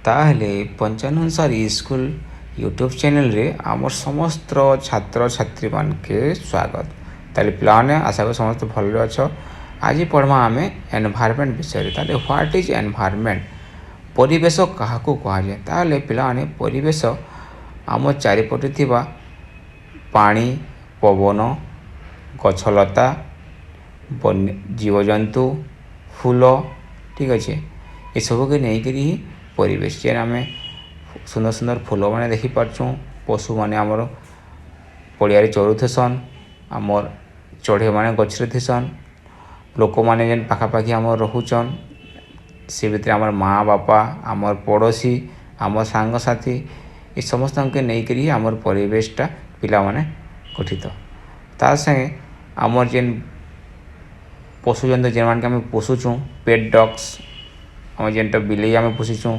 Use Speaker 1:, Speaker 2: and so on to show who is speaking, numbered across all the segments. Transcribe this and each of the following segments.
Speaker 1: ତାହେଲେ Panchanan sir school YouTube ଚ୍ୟାନେଲ୍ରେ ଆମର ସମସ୍ତ ଛାତ୍ରଛାତ୍ରୀମାନକେ ସ୍ୱାଗତ। ତାହେଲେ ପିଲାମାନେ, ଆଶା କরি ସମସ୍ତେ ଭଲରେ ଅଛ। ଆଜି ପଢ଼ମା ଆମେ ଏନଭାୟରମେଣ୍ଟ ବିଷୟରେ। ତାହେଲେ what is environment? ପରିବେଶ କାହାକୁ କୁହାଯାଏ? ତାହେଲେ ପିଲାମାନେ, ପରିବେଶ ଆମ ଚାରିପଟେ ଥିବା ପାଣି, ପବନ, ଗଛଲତା, ବନ୍ୟ ଜୀବଜନ୍ତୁ, ଫୁଲ, ଠିକ୍ ଅଛି, ଏସବୁକେ ନେଇକରି ହିଁ ପରିବେଶ। ଯେନ୍ ଆମେ ସୁନ୍ଦର ସୁନ୍ଦର ଫୁଲମାନେ ଦେଖିପାରୁଛୁଁ, ପଶୁମାନେ ଆମର ପଡ଼ିଆରେ ଚରୁଥିସନ୍, ଆମର୍ ଚଢ଼େଇମାନେ ଗଛରେ ଥିସନ୍, ଲୋକମାନେ ଯେନ୍ ପାଖାପାଖି ଆମର ରହୁଛନ୍, ସେ ଭିତରେ ଆମର ମା ବାପା, ଆମର୍ ପଡ଼ୋଶୀ, ଆମର୍ ସାଙ୍ଗସାଥି, ଏ ସମସ୍ତଙ୍କୁ ନେଇକରି ଆମର ପରିବେଶଟା ପିଲାମାନେ ଗଠିତ। ତା ସାଙ୍ଗେ ଆମର୍ ଯେନ୍ ପଶୁଜନ୍ତୁ, ଯେନ୍ମାନକେ ଆମେ ପୋଷୁଛୁଁ, ପେଟ୍ ଡଗ୍ସ, ଆମେ ଯେନ୍ଟା ବିଲେଇ ଆମେ ପୋଷିଛୁଁ,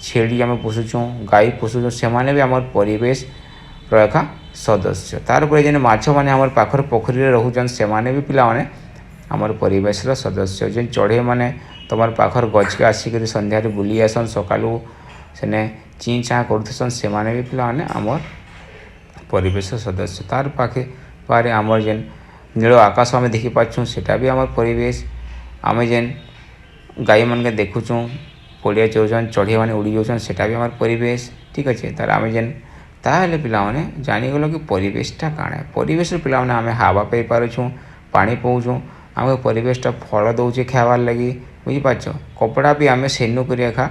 Speaker 1: ଛେଳି ଆମେ ପୋଷୁଛୁଁ, ଗାଈ ପୋଷୁଛୁଁ, ସେମାନେ ବି ଆମର୍ ପରିବେଶର ଏକା ସଦସ୍ୟ। ତାର୍ ପରେ ଯେନ୍ ମାଛମାନେ ଆମର୍ ପାଖରେ ପୋଖରୀରେ ରହୁଛନ୍, ସେମାନେ ବି ପିଲାମାନେ ଆମର୍ ପରିବେଶର ସଦସ୍ୟ। ଯେନ୍ ଚଢ଼େଇମାନେ ତମର୍ ପାଖର୍ ଗଛକେ ଆସିକରି ସନ୍ଧ୍ୟାରେ ବୁଲି ଆସନ୍, ସକାଲୁ ସେନେ ଚିଁ ଚାଁ କରୁଥିସନ୍, ସେମାନେ ବି ପିଲାମାନେ ଆମର୍ ପରିବେଶର ସଦସ୍ୟ। ତାର୍ ପାଖେ ପାରେ ଆମର୍ ଯେନ୍ ନୀଳ ଆକାଶ ଆମେ ଦେଖିପାରୁଛୁଁ, ସେଟା ବି ଆମର୍ ପରିବେଶ। ଆମେ ଯେନ୍ ଗାଈମାନକେ ଦେଖୁଛୁଁ ପଡ଼ିଆ ଚରୁଛନ୍, ଚଢ଼େଇମାନେ ଉଡ଼ି ଯାଉଛନ୍, ସେଟା ବି ଆମର୍ ପରିବେଶ। ଠିକ୍ ଅଛି। ତାହେଲେ ଆମେ ଯେନ୍ ତାହେଲେ ପିଲାମାନେ ଜାଣିଗଲ କି ପରିବେଶଟା କାଣା। ପରିବେଶରେ ପିଲାମାନେ ଆମେ ହାୱା ପାଇପାରୁଛୁଁ, ପାଣି ପାଉଛୁଁ, ଆମକୁ ପରିବେଶଟା ଫଳ ଦଉଛେ ଖାଇବାର୍ ଲାଗି, ବୁଝିପାରୁଛ? କପଡ଼ା ବି ଆମେ ସେନୁ କରି ଏକା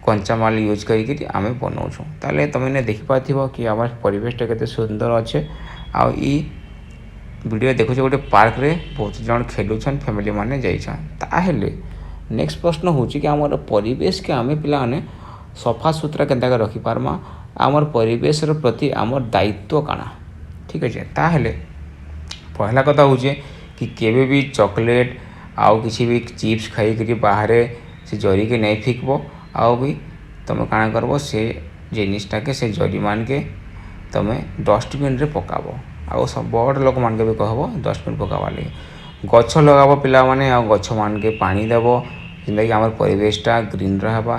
Speaker 1: କଞ୍ଚାମାଲ ୟୁଜ୍ କରିକିରି ଆମେ ବନଉଛୁଁ। ତାହେଲେ ତମେ ଦେଖିପାରୁଥିବ କି ଆମର୍ ପରିବେଶଟା କେତେ ସୁନ୍ଦର ଅଛେ। ଆଉ ଇ ଭିଡ଼ିଓ ଦେଖୁଛ, ଗୋଟେ ପାର୍କରେ ବହୁତ ଜଣ ଖେଲୁଛନ୍, ଫ୍ୟାମିଲି ମାନେ ଯାଇଛନ୍। ତାହେଲେ ନେକ୍ସଟ ପ୍ରଶ୍ନ ହେଉଛି କି ଆମର ପରିବେଶକେ ଆମେ ପିଲାମାନେ ସଫା ସୁତୁରା କେନ୍ତା କରି ରଖିପାରମା? ଆମର ପରିବେଶର ପ୍ରତି ଆମର ଦାୟିତ୍ୱ କାଣା? ଠିକ୍ ଅଛି। ତାହେଲେ ପହଲା କଥା ହଉଛେ କି କେବେ ବି ଚକୋଲେଟ୍ ଆଉ କିଛି ବି ଚିପ୍ସ ଖାଇକରି ବାହାରେ ସେ ଜରିକେ ନାଇଁ ଫିକ୍ବ। ଆଉ ବି ତମେ କାଣା କରବ, ସେ ଜିନିଷଟାକେ, ସେ ଜରିମାନକେ ତମେ ଡଷ୍ଟବିନ୍ରେ ପକାବ। ଆଉ ବଡ଼ ଲୋକମାନକେ ବି କହିବ ଡଷ୍ଟବିନ୍ ପକାବାର୍ ଲାଗି। ଗଛ ଲଗାବ ପିଲାମାନେ, ଆଉ ଗଛମାନକେ ପାଣି ଦେବ, ଯେନ୍ଟାକି ଆମର ପରିବେଶଟା ଗ୍ରୀନ୍ ରହେବା।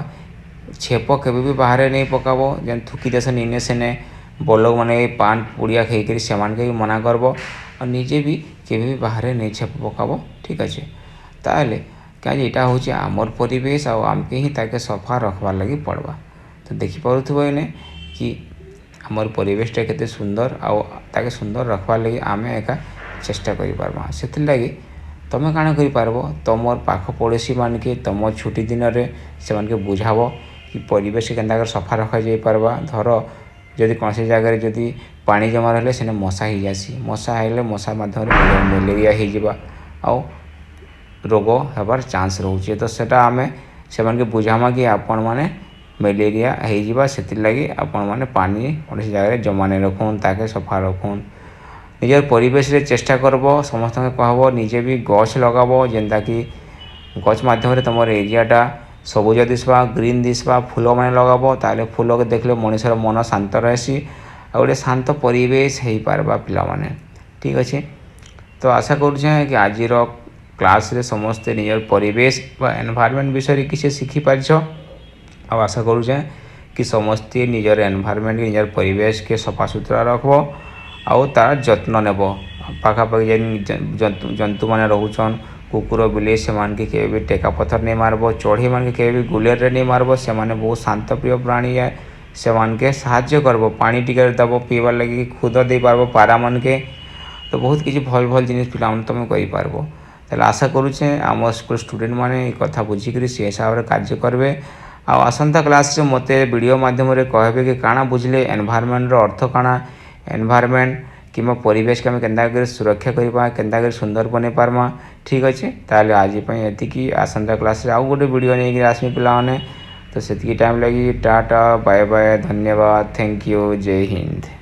Speaker 1: ଛେପ କେବେ ବି ବାହାରେ ନେଇ ପକାବ। ଯେନ୍ ଥୁକି ଦେସନ୍ ଇନେ ସେନେ ବଡ଼ ଲୋକମାନେ ପାନ୍ ପୁଡ଼ିଆ ଖାଇକରି, ସେମାନକେ ବି ମନା କରବ। ଆଉ ନିଜେ ବି କେବେ ବି ବାହାରେ ନେଇ ଛେପ ପକାବ। ଠିକ୍ ଅଛି। ତାହେଲେ କାଁଯେ ଏଇଟା ହେଉଛି ଆମର୍ ପରିବେଶ ଆଉ ଆମକେ ହିଁ ତାକେ ସଫା ରଖବାର୍ ଲାଗି ପଡ଼ବା। ତ ଦେଖିପାରୁଥିବ ଏନେ କି ଆମର୍ ପରିବେଶଟା କେତେ ସୁନ୍ଦର, ଆଉ ତାକେ ସୁନ୍ଦର ରଖବାର୍ ଲାଗି ଆମେ ଏକା ଚେଷ୍ଟା କରିପାରମା। ସେଥିର୍ଲାଗି ତମେ କାଣା କରିପାରବ, ତମର୍ ପାଖ ପଡ଼ୋଶୀମାନକେ ତମ ଛୁଟି ଦିନରେ ସେମାନକେ ବୁଝାବ କି ପରିବେଶ କେନ୍ତା କରି ସଫା ରଖାଯାଇ ପାରବା। ଧର ଯଦି କୌଣସି ଜାଗାରେ ଯଦି ପାଣି ଜମା ରହିଲେ ସେନେ ମଶା ହେଇଯାସି। ମଶା ହେଲେ ମଶା ମାଧ୍ୟମରେ ମ୍ୟାଲେରିଆ ହେଇଯିବା ଆଉ ରୋଗ ହେବାର୍ ଚାନ୍ସ ରହୁଛେ। ତ ସେଟା ଆମେ ସେମାନକେ ବୁଝାମା କି ଆପଣମାନେ ମ୍ୟାଲେରିଆ ହେଇଯିବା, ସେଥିର୍ଲାଗି ଆପଣମାନେ ପାନି କୌଣସି ଜାଗାରେ ଜମା ନାଇଁ ରଖୁନ୍, ତାକେ ସଫା ରଖୁନ୍। ନିଜର ପରିବେଶରେ ଚେଷ୍ଟା କରବ, ସମସ୍ତଙ୍କୁ କହିବ, ନିଜେ ବି ଗଛ ଲଗାବ, ଯେନ୍ତାକି ଗଛ ମାଧ୍ୟମରେ ତମର ଏରିଆଟା ସବୁଜ ଦିଶବା, ଗ୍ରୀନ୍ ଦିଶବା। ଫୁଲମାନେ ଲଗାବ, ତାହେଲେ ଫୁଲକେ ଦେଖିଲେ ମଣିଷର ମନ ଶାନ୍ତ ରହେସି ଆଉ ଗୋଟେ ଶାନ୍ତ ପରିବେଶ ହେଇପାରବା ପିଲାମାନେ। ଠିକ୍ ଅଛି। ତ ଆଶା କରୁଛେଁ କି ଆଜିର କ୍ଲାସ୍ରେ ସମସ୍ତେ ନିଜର ପରିବେଶ ବା ଏନଭାୟରମେଣ୍ଟ ବିଷୟରେ କିଛି ଶିଖିପାରିଛ। ଆଉ ଆଶା କରୁଛେଁ କି ସମସ୍ତେ ନିଜର ଏନଭାୟରମେଣ୍ଟ, ନିଜର ପରିବେଶକେ ସଫାସୁତୁରା ରଖବ ଆଉ ତାର ଯତ୍ନ ନେବ। ପାଖାପାଖି ଯେନ୍ ଜନ୍ତୁମାନେ ରହୁଛନ୍, କୁକୁର, ବିଲେଇ, ସେମାନକେ କେବେ ବି ଟେକା ପଥର ନେଇ ମାରବ। ଚଢ଼େଇମାନକେ କେବେ ବି ଗୁଲେରରେ ନେଇ ମାରବ। ସେମାନେ ବହୁତ ଶାନ୍ତପ୍ରିୟ ପ୍ରାଣୀ। ସେମାନକେ ସାହାଯ୍ୟ କରବ, ପାଣି ଟିକେ ଦେବ ପିଇବାର୍ ଲାଗି, ଖୁଦ ଦେଇପାରବ ପାରାମାନକେ। ତ ବହୁତ କିଛି ଭଲ୍ ଭଲ୍ ଜିନିଷ ପିଲାମାନେ ତମେ କରିପାରବ। ତାହେଲେ ଆଶା କରୁଛେଁ ଆମ ସ୍କୁଲ ଷ୍ଟୁଡେଣ୍ଟମାନେ ଏ କଥା ବୁଝିକରି ସେ ହିସାବରେ କାର୍ଯ୍ୟ କରିବେ। ଆଉ ଆସନ୍ତା କ୍ଲାସ୍ରେ ମୋତେ ଭିଡ଼ିଓ ମାଧ୍ୟମରେ କହିବେ କି କାଣା ବୁଝିଲେ, ଏନଭାୟରମେଣ୍ଟର ଅର୍ଥ କାଣା, ଏନଭାୟରମେଣ୍ଟ କିମ୍ବା ପରିବେଶକେ ଆମେ କେନ୍ତା କରି ସୁରକ୍ଷା କରିବା, କେନ୍ତା କରି ସୁନ୍ଦର ବନେଇ ପାରମା। ଠିକ୍ ଅଛି। ତାହେଲେ ଆଜି ପାଇଁ ଏତିକି। ଆସନ୍ତା କ୍ଲାସ୍ରେ ଆଉ ଗୋଟେ ଭିଡ଼ିଓ ନେଇକି ଆସିବି ପିଲାମାନେ। ତ ସେତିକି ଟାଇମ୍ ଲାଗି ଟାଟା, ବାଏ ବାଏ, ଧନ୍ୟବାଦ, thank you, Jay Hind.